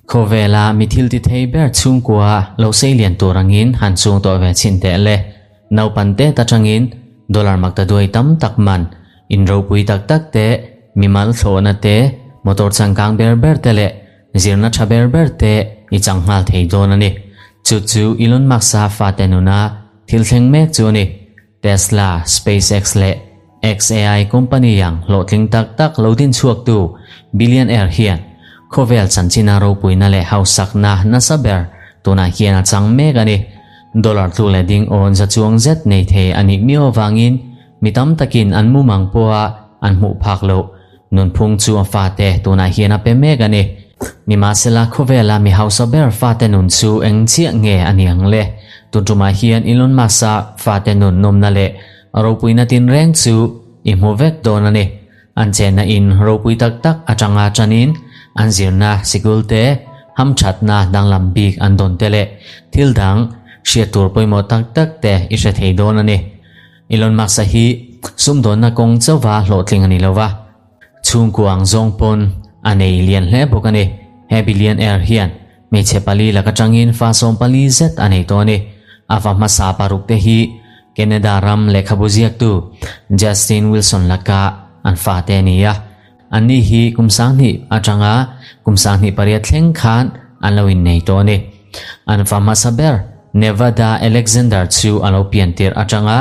Khawvela mi thil ti thei ber chhungkua lo sei lian tur angin han chhung tawh ve chhin teh le. Naupan tet atangin dollar maktaduai tam tak man, in ropui tak tak te, mimal thlawhna te, motor changkang ber ber te leh zirna tha ber ber te i chang nghal thei dawn a ni. Chu chu Elon Musk-a fate nuna thil thleng mek chu a ni. Tesla, SpaceX leh xAI company ang hlawhtling tak tak lo din chhuaktu billionaire hian khawvel chanchina ropuina leh hausakna nasa ber tunah hian a chang mek a ni. Dollar tlu leh ding awn za chuang zet nei thei a nih miau avangin mi tam takin an mumang pawha an hmuh phak loh nunphung chu a fate tunah hian a pe mek a ni. Nimahsela khawvela mi hausa ber fate nun chu eng chiah nge a ni ang le? Tun tumah hian Elon Musk-a fate nun nawmna leh ropuina tinreng chu i hmu vek dawn a ni. An chenna in ropui tak tak atanga tanin an zirna sikul te, hamthatna danglam bik an dawn te leh thil dang hriat tur pawimawh tak tak te i hre thei dawn a ni. Elon Musk-a hi sumdawnna kawng chauva hlawhtling a ni lo va, chhungkua ang zawng pawn a nei lian hle bawk a ni. He billionaire hian hmeichhe pali lak atangin fa 14 zet a nei tawh a ni. A fa hmasa paruk te hi Canada ram lehkhabu ziaktu Justin Wilson laka an fate a ni a. Anni hi kum 2000 atanga kum 2008 thleng khan an lo innei tawh a ni. An fa hmasa ber Nevada Alexander chu a lo pian tirh atanga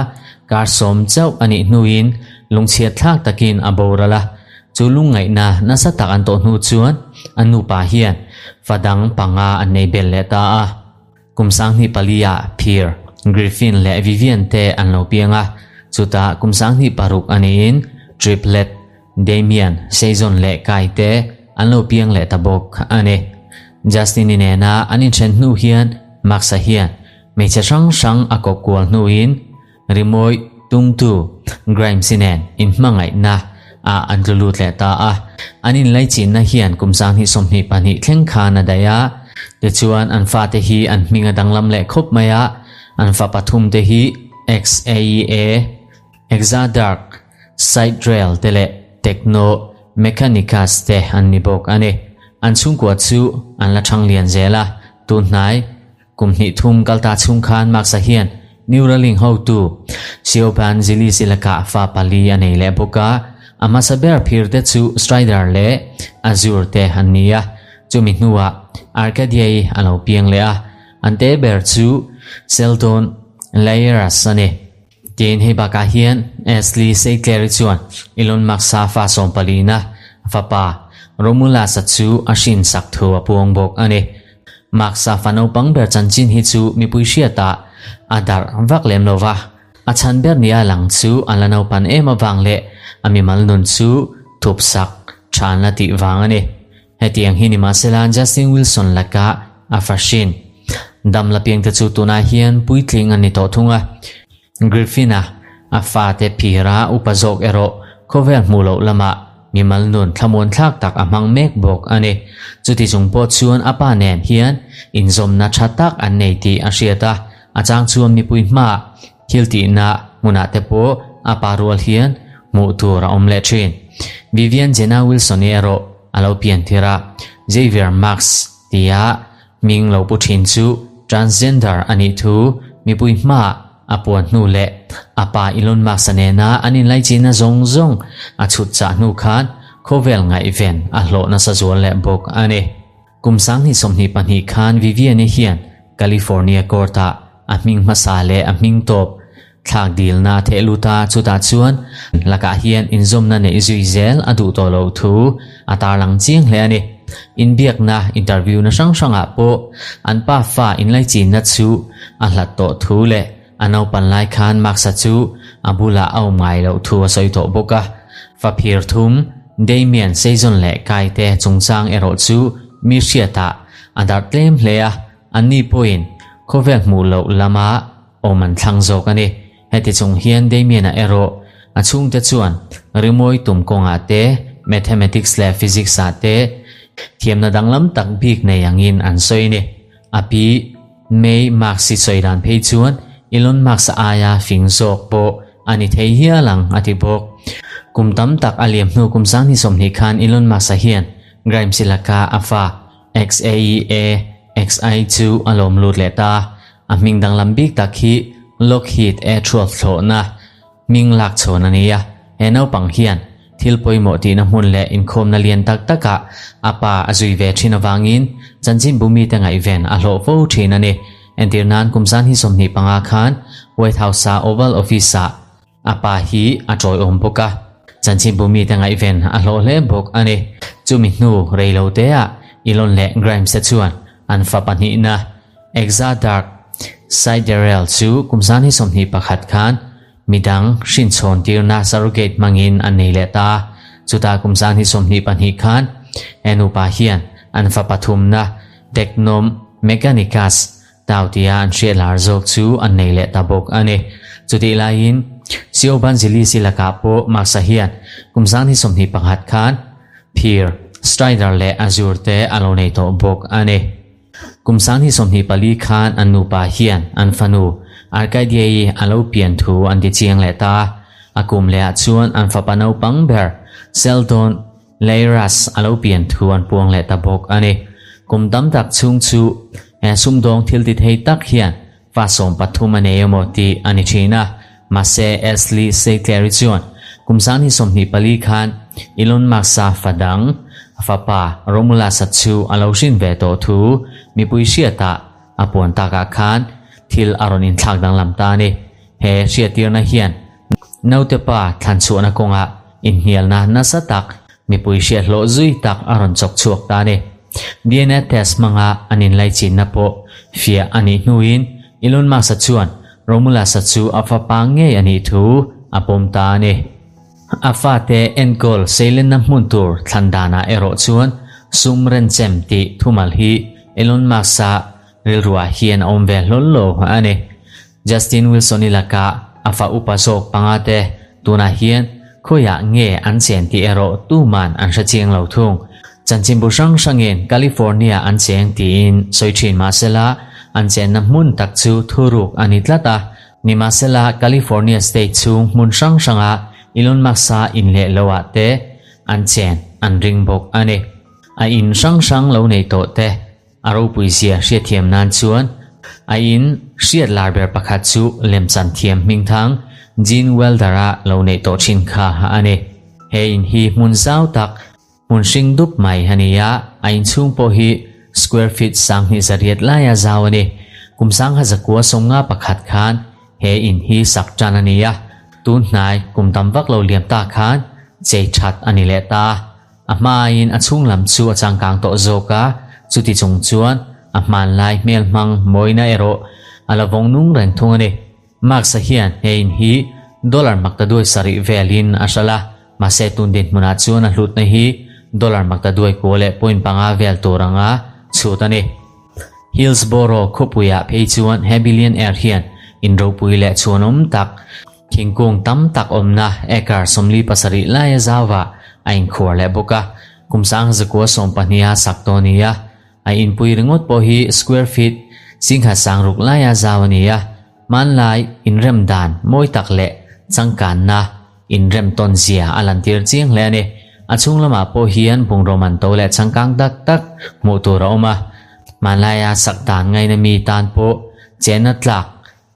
kar 10 chauh a nih hnuin lungchhiat thlak takin a boral a. Chu lungngaihna nasa tak an tawh hnu chuan an nupa hian fa dang panga an nei bel leh ta a. Kum 2004 ah Pierre, Griffin leh Vivian te an lo piang a, chutah kum 2006 a niin Triplet, Damian, Seizon leh Kai te an lo piang leh ta bawk a ni. Justin-i nena an inthen hnu hian Max-a hian hmeichhe hrang hrang a kawp kual hnuin rimawi tumtu Grimes-i nen inhmangaihna ah an tlu lut leh ta a. An inlaichinna hian kum 2022 thleng khan a daih a, tichuan an fate hi an hming a danglam leh khawp mai a, an fa pathum te hi XAEA, Exadark, Sidetrail te leh Techno Mechanicus te an ni bawk a ni. An chhungkua chu an la thang lian zel a, tun hnai kum hnih thum kalta chhung khan Musk-a hian Neuralink hotu Siobhan Zilis-i lakah fa pali a nei leh bawk a, a hmasa ber phir te chu Strider leh Azure te an ni a, chumi hnuah Arcadia-i a lo piang leh a, an te ber chu Sheldon Layeras a ni. Tin, hei bakah hian Ashley Seyclair-i chuan Elon Musk-a fa 14-na fapa Romulus-a chu a hrinsak thu a puang bawk a ni. Musk-a fa naupang ber chanchin hi chu mipui hriatah a darh vak lem lo va, a chhan ber nia lang chu a la naupan em avang leh a mimal nun chu thupsak than la tih vang a ni. Hetiang hi nimahsela Justin Wilson laka a fa hrin dam la piangte chu tunah hian puitling an ni tawh thung a. Griffin-a a fate phira upa zawk erawh khawvel hmuh loh lamah mimal nun thlamuan thlak tak a hmang mek bawk a ni. Chuti chung pawh chuan a pa nen hian inzawmna tha tak an nei tih a hriat a, a chang chuan mipui hmaah thil tihna hmunah te pawh a pa rual hian hmuh tur a awm leh thin. Vivian Jenna Wilson-i erawh a lo pian tir a, Xavier Marks tia hming lo pu thin chu transgender a nih thu mipui hmaah a puan hnu leh a pa Elon Musk-a nena an inlaichinna zawng zawng a chhut chah hnu khan khawvel ngaihven a hlawh nasa zual leh bawk a ni. Kum 2022 khan Vivian-i hian California court-ah a hming hmasa leh a hming tawp thlak dilna a theh lut a, chutah chuan lakah hian inzawmna neih zui zel a duh tawh loh thu a tarlang chiang hle a ni. Inbiakna, interview na hrang hrangah pawh an pa fa inlaichinna chu a hlat tawh thu leh a naupan lai khan Max-a chu a bulah a awm ngai loh thu a sawi tawh bawk a. Fa phir thum, Damian, Seizon leh Kai te chungchang erawh chu mi hriatah a darh tlem hle a, anni pawhin khawvel hmuh loh lama awm an thlang zawk a ni. Heti chung hian Damian-a erawh a chhungte chuan rimawi tum kawngah te, mathematics leh physics-ah te thiamna danglam tak bik nei angin an sawi a ni. A pi May Musk-i sawi dan phei chuan Elon Musk-a aia fing zawk pawh a ni thei hial ang a ti bawk. Kum tam tak a liam hnu kum 2020 khan Elon Musk-a hian. Grimes-i laka a fa XAEA XI chu a lawm lut leh ta. A hming danglam bik tak hi Lockheed A-twelve thlawhna hming lak chhawn a ni a. He naupang hian thil pawimawh tihna hmun leh inkhawmna lian tak takah a pa a zui ve thin avangin chanchinbu mite ngaihven a hlawh fo thin a ni. Entir nan kum zan hi 25 khan White House-a Oval Office-ah A pa hi a tawiawm bawk a, chanchinbu mite ngaihven a hlawh hle bawk a ni. Chumi hnu rei lo teah Elon leh Grimes te chuan an fa pahnihna Exa Dark Sidereal chu kum zan hi 21 khan midang hrinchhawn tirna surrogate hmangin an nei leh ta. Chutah kum zan hi 22 khan he nupa hian an fa pathumna Teknom Mechanicus Tau tia an hriat lar zawk chu an nei leh ta bawk a ni. Chutih laiin Siobhan Zilisi lakah pawh Marsa hian kum 2021 khan Phir, Strider leh Azure te a lo nei tawh bawk a ni. Kum 2024 khan an nupa hian an fanu Arcadia-i a lo pian thu an ti chiang leh ta. A kum lehah chuan an fapa naupang ber Sheldon Leiras a lo pian thu an puang leh ta bawk a ni. Kum tam tak chhung chu he sumdawng thil ti thei tak hian fa 13 a nei emaw tih a ni thin a. Mahse Ashley Seytleri chuan kum 2024 khan Elon Musk-a fa dang, fapa Romulus-a chu a lo hrin ve tawh thu mipui hriatah a puan takah khan thil a rawn inthlak danglam ta a ni. He hriattirna hian naute pa thlanchhuahna kawngah inhnialna nasa tak, mipui hriathlawh zui tak a rawn chawk chhuak ta a ni. DNA test hmanga an inlaichinna pawh fiah a nih hnuin Elon Musk-a chuan Romulus-a chu a fapa ngei a nih thu a pawm ta a ni. A fate enkawl seilenna hmun tur thlan danah erawh chuan sum renchem tih thumal hi Elon Musk-a rilruah hian a awm ve hlawl lo a ni. Justin Wilson-i lakah a fa upa zawk panga te tunah hian khawiah nge an chen tih erawh tuman an hre chiang lo thung. Chanchinbu hrang hrangin California an cheng tiin sawi thin mahsela an chenna hmun tak chu thuruk a ni tlat a. Nimahsela California state chhung hmun hrang hranga Elon Musk-a in leh loah te an chen an ring bawk a ni. A in hrang hrang lo nei tawh te A ropui zia hriatthiam nan chuan a in hriat lar ber pakhat chu lemchan thiam hmingthang Gene Wilder-a lo neih tawh thin kha a ni. He in hi hmun zau tak, hmun hring dup mai a ni a, a inchhung pawh hi square feet 2800 laia zau a ni. Kum 1951 khan he in hi sak tan a ni a, tun hnai kum tam vak lo liam ta khan chei that a ni leh ta. A hmain a chhung lam chu a changkang tawh zawk a, chuti chung chuan a hmanlai hmel hmang mawina erawh a la vawng nung reng thung a ni. Marx-a hian he in hi dollar maktaduai sarih velin a hralh a, mahse tun dinhmunah chuan a hlutna hi dollar maktaduai kua leh point panga vel tur anga chhut a ni. Hillsboro khawpuiah phei chuan he billionaire hian in ropui leh chhuanawm tak Thingkung tam tak awmna acre 47 laia zauva a inkhuar leh bawk a, kum 1912 sak tawh a ni a. A inpui ringawt pawh hi square feet 60,000 laia zau a ni a, hmanlai inrem dan mawi tak leh changkanna inrem tawn zia a lantir chiang hle a ni. A chhung lamah pawh hian bungraw man to leh changkang tak tak hmuh tur a awm a, hmanlaia sak dan ngaina mi tan pawh chenna tlak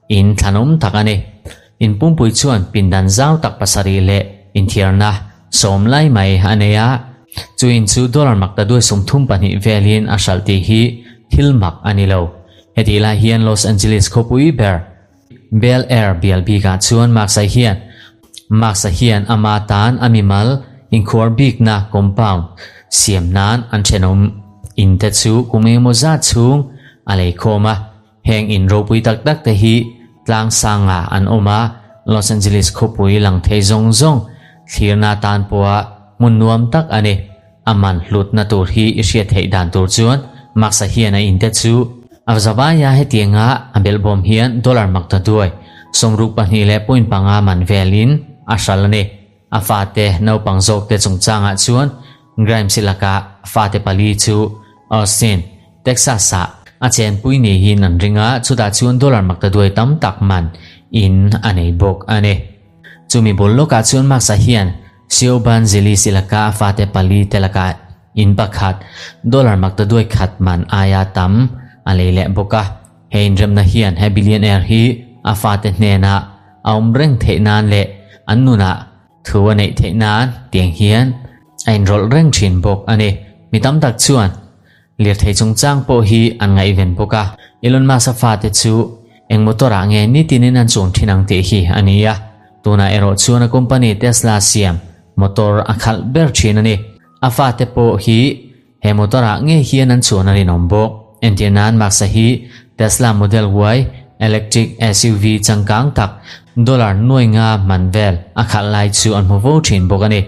In thlanawm tak a ni. In pumpui chuan pindan zau tak pasarih leh inthiarna sawm lai mai a nei a. Chu in chu dollar maktaduai 32 velin a hralh tih hi thil mak a ni lo. Hetih lai hian Los Angeles khawpui ber Bel Air bial bikah chuan Marks-a hian Marks-a hian ama tan a mimal inkhuar bikna compound siam nan an thenawm in te chu kum engemaw zat chhung a lei khawm a. Heng in ropui tak tak te hi tlang sangah an awm a, Los Angeles khawpui lang thei zawng zawng thlirna tan pawha hmun nuam tak a ni. A man hlutna tur hi i hriat theih dan tur chuan Marks-a hian a inte chu a zavaia hetianga a belhbawm hian dollar maktaduai 62.5 man velin a hral a ni. A fate naupang zawkte chungchangah chuan Grimes-i lakah fate pali chu Austin, Texas-ah a chenpui niin an ring a, chutah chuan dollar maktaduai tam tak man in a nei bawk a ni. Chumi bul lawkah chuan Marks-a hian Siobhan Zilis-i laka a fate pali te lakah. In pakhat dollar maktaduai khat man aia tam a lei leh bawk a. He inremna hian he billionaire hi a fate hnenah a awm reng theih nan leh an nunah thu a neih theih nan tiang hian a inrawlh reng thin bawk a ni. Mi tam tak chuan lirthei chungchang pawh hi an ngaihven bawk a. Elon Musk-a fate chu eng motor ah nge nitinin an chuang thin ang tih hi a ni a. Tunah erawh chuan a company Tesla siam motor a khalh ber thin a ni. A fate pawh hi He motor ah ngei hian an chuan a rinawm bawk. Entir nan Musk-a hi Tesla Model Y electric SUV changkang tak dollar nuai nga man vel a khalh lai chu an hmu vo thin bawk a ni.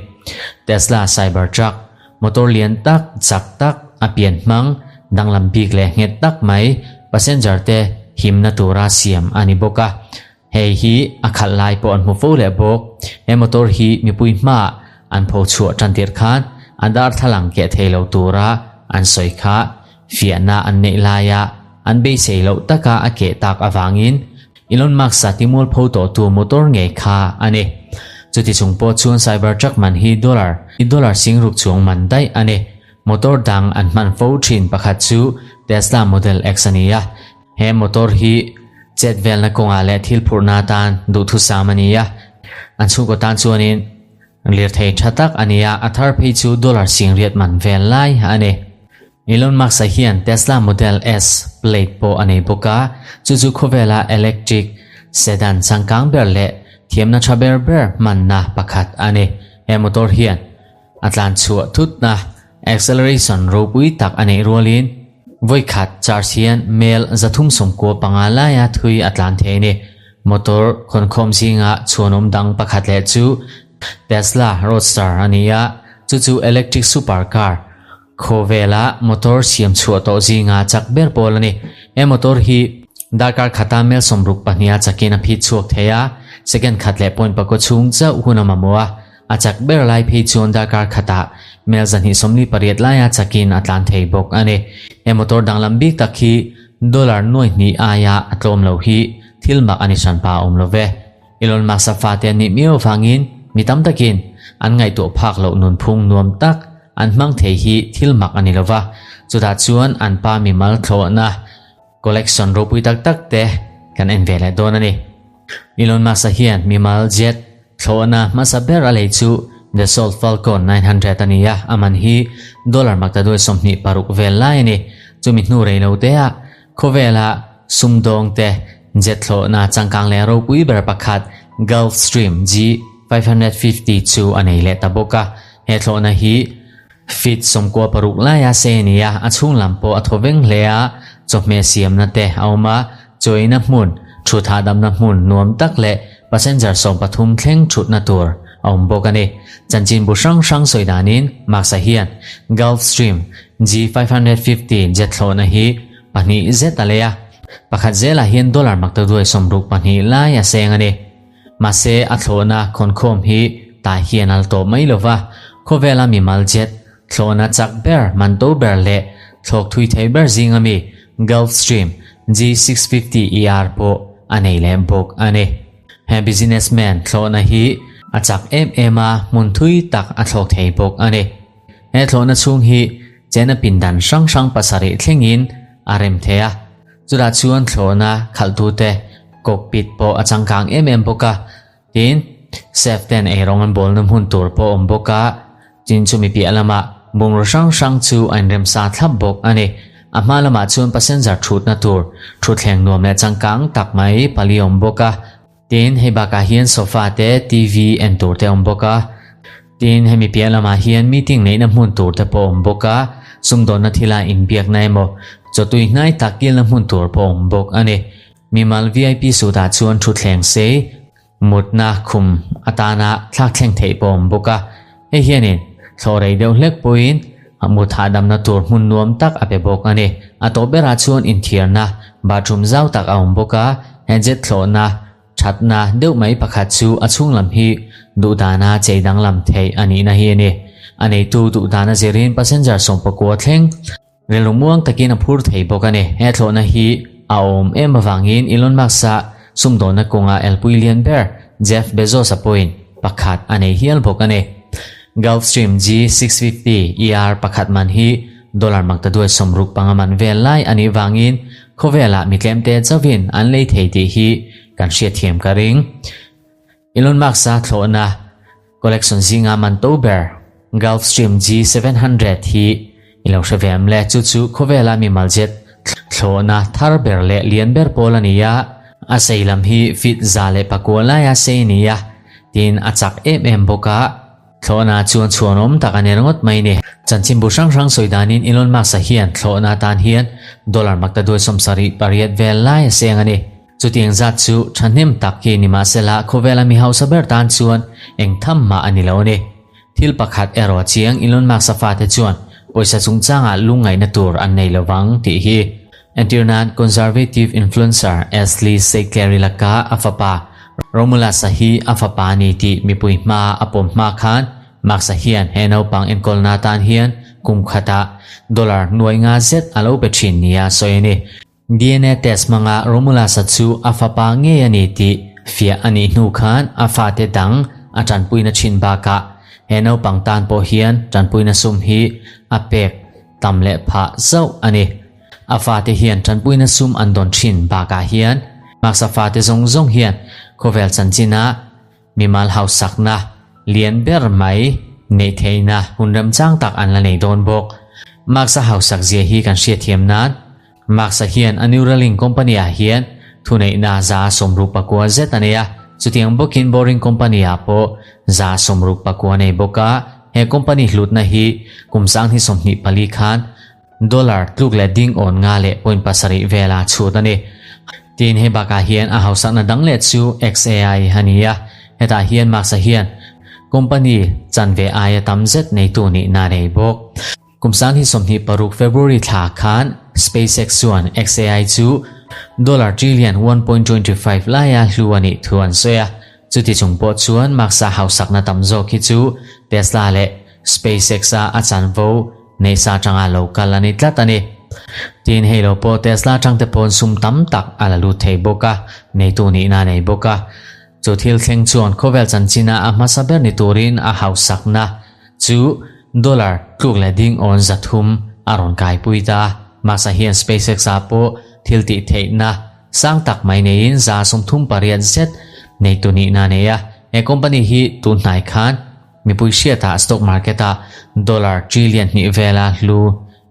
Tesla Cybertruck, motor lian tak, chak tak, a pian hmang, danglam bik leh nghet tak mai passenger te himna tura siam a ni bawk a. Hei hi a khalh lai pawh an hmu fo leh bawk. He motor hi mipui hmaah an pho chhuah tan tir khan a darthlalang keh thei lo tura an sawi kha fiahna an neih laia an beisei loh taka a keh tak avangin Elon Musk-a timualpho tawhtu motor ngei kha a ni. Chuti chung pawh chuan Cybertruck man hi dollar dollar singruk chuang man daih a ni. Motor dang an hman fo thin pakhat chu Tesla Model X a ni a. He motor hi chet velna kawngah leh thil phurhna atan duhthusam a ni a, an chhungkaw tan chuanin lirthei tha tak a ni a, a thar phei chu dollar singriat man vel lai a ni. Elon Musk-a hian Tesla Model S Plaid pawh a nei bawk a, chu chu khawvela electric sedan changkang ber leh thiamna tha ber ber hmanna pakhat a ni. He motor hian A tlan chhuah thutna acceleration ropui tak a neih rualin vawi khat charge hian mel 395 laia thui a tlan thei a ni. Motor khawnkhawm zinga chhuanawm dang pakhat leh chu Tesla Roadster a ni a, chu chu electric super car khawvela motor siam chhuah tawh zinga chak ber pawl a ni. He motor hi darkar khata mel 62 a chakin a phit chhuak thei a, second khat leh point pakua chhung chauh hun a mamawh a. A chak ber lai phei chuan darkar khatah mel 248 laia chakin a tlan thei bawk a ni. He motor danglam bik tak hi dollar nuai hnih aia a tlawm lo hi thil mak a ni hranpa a awm lo ve. Elon Musk-a fate an nih miau avangin mi tam takin an ngaihtuah phak loh nunphung nuam tak an hmang thei hi thil mak a ni lo va, chutah chuan an pa mimal thlawhna collection ropui tak tak te kan en ve leh dawn a ni. Elon Musk-a hian mimal jet Thlawhna hmasa ber a lei chu Dassault Falcon 900 a ni a, a man hi dollar maktaduai 26 vel lai a ni. Chumi hnu rei lo te ah khawvela sumdawng te jet thlawhna changkang leh ropui ber pakhat Gulfstream G550 chu a nei leh ta bawk a. He thlawhna hi feet 96 laia sei a ni a, a chhung lam pawh a thaw veng hle a, chawhmeh siamna te a awm a, chawina hmun, thut hahdamna hmun nuam tak leh passenger 13 thleng thutna tur a awm bawk a ni. Chanchinbu hrang hrang sawi danin Musk-a hian Gulfstream G550 jet thlawhna hi pahnih zet a lei a, pakhat zelah hian dollar maktaduai 62 lai a seng a ni. Mahse, a thlawhna khawnkhawm hi tai hian a la tawp mai lo va, khawvela mimal jet thlawhna chak ber, man to ber leh thlawk thui thei ber zinga mi Gulfstream G650ER pawh a nei leh bawk a ni. He businessman thlawhna hi a chak em em a, hmun thui tak a thlawk thei bawk a ni. He thlawhna chhung hi chena pindan hrang hrang pasarih thlengin a rem thei a. Chutah chuan thlawhna khalhtute cockpit pawh a changkang em em bawk a, tin, chef ten eirawng an bawlna hmun tur pawh a awm bawk a, tin chumi piah lamah bungraw hrang hrang chu a inremsa thlap bawk a ni. A hma lamah chuan passenger thutna tur thutthleng nuam leh changkang tak mai pali a awm bawk a, tin hei bakah hian sofa te TV en tur te a awm bawk a, tin hemi piah lamah hian meeting neihna hmun tur te pawh a awm bawk a, sumdawnna thila inbiakna emaw chawtui hnai tak kilna hmun tur pawh a awm bawk a ni. Mimal VIP suit ah chuan thutthleng sei mutna khum atana thlak thleng theih pawh a awm bawk a, hei hianin thlawh rei deuh hlek pawhin mut hahdamna tur hmun nuam tak a pe bawk a ni. A tawp berah chuan inthiarna bathroom zau tak a awm bawk a, he jet thlawhna thatna deuh mai pakhat chu a chhung lam hi duhdana chei danglam theih a nihna hi a ni. A neitu duhdana zirin passenger 19 thleng Rilru muang takin a phur thei bawk a ni. He thlawhna hi a awm em avangin Elon Musk-a sumdawnna kawnga elpui lian ber Jeff Bezos-a pawhin pakhat a nei hial bawk a ni. Gulfstream G650 ER pakhat man hi dollar maktaduai 65 man vel lai a nih vangin khawvelah mi tlemte chauhin an lei thei tih hi kan hriatthiam ka ring. Elon Musk-a thlawhna collection zinga man to ber Gulfstream G700 hi i lo hre ve em le? Chu chu khawvela mimal jet thlawhna thar ber leh lian ber pawl a ni a, a sei lam hi feet 109 laia sei a ni a, tin a chak em em bawk a. Thlawhna chuan chhuanawm tak a ni ringawt mai ni. Chanchinbu hrang hrang sawi danin Elon Musk-a hian thlawhna atan hian dollar maktaduai 78 vel lai a seng a ni. Chutiang zat chu thahnem tak hi ni mahsela khawvela mi hausa ber tan chuan eng tham mah a ni lo a ni. Thil pakhat erawh chiang Elon Musk-a fate chuan pawisa chungchangah lungngaihna tur an nei lo vang tih hi. Entir nan Conservative influencer Ashley Seyclair-i laka a fapa Romulus-a hi a fapa a ni tih mipui hma a pawm hma khan Musk-a hian he naupang enkawlna atan hian kum khatah dollar nuai nga zet a lo pe thin nia sawi a ni. DNA test hmanga Romulus-a chu a fapa ngei a ni tih fiah a nih hnu khan a fate dang a tanpuina thin bakah he naupang tan pawh hian tanpuina sum hi a pek tam leh phah zauh a ni. A fate hian tanpuina sum an dawn thin bakah hian Musk-a fate zawng zawng hian khawvel chanchina mimal hausakna lian ber mai neih theihna hun remchang tak an la nei dawn bawk. Musk-a hausak zia hi kan hriatthiam nan Musk-a hian a Neuralink company-ah hian thuneihna 69 zet a nei a, chutiang bawkin Boring company-ah pawh 69 a nei bawk a, he company hlutna hi kum 2024 khan dollar tluk leh ding awn nga leh point pasarih vela chhut a ni. Tin, hei bakah hian a hausakna dang leh chu xAI a ni a, hetah hian Musk-a hian company chanve aia tam zet neitu nihna a nei bawk. Kum 2026 February thla khan SpaceX chuan xAI chu dollar trillion 1.25 laia hlu a nih thu an sawi a, chuti chung pawh chuan Musk-a hausakna tam zawk hi chu Tesla leh SpaceX-a a chanvo neihsa atanga lo kal a ni tlat a ni. Tin, hei lo pawh Tesla atangte pawn sum tam tak a la lut thei bawk a, neitu nihna a nei bawk a. Chu thil thleng chuan khawvel chanchina a hmasa ber ni turin a hausakna chu dollar tluk leh ding awn 300 a rawn kaipui ta. Musk-a hian SpaceX-ah pawh thil tih theihna sang tak mai neiin 38% zet neitu nihna a nei a. He company hi tun hnai khan mipui hriatah stock market-ah dollar trillion hnih vela hlu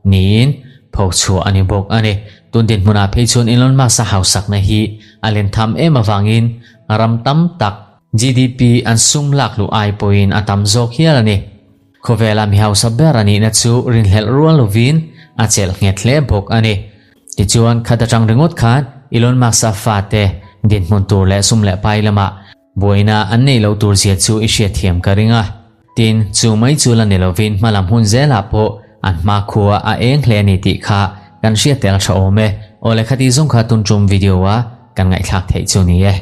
niin pho chhuah a ni bawk a ni. Tun dinhmunah phei chuan Elon Musk-a hausakna hi a len tham em avangin ram tam tak GDP an sum lak luh ai pawhin a tam zawk hial a ni. Khawvela mi hausa ber a nihna chu rinhlelh rual lovin a chelh nghet hle bawk a ni. Tichuan, khat atang ringawt khan Elon Musk-a fate dinhmun tur leh sum leh pai lamah Buaina an neih loh tur zia chu i hriatthiam ka ring a. Tin, chu mai chu la ni lovin hmalam hun zelah pawh an hmakhua a eng hle a ni tih kha kan hriat tel tha awm e. Aw le khati zawng kha tun tum video a kan ngaihthlak theih chu ni e.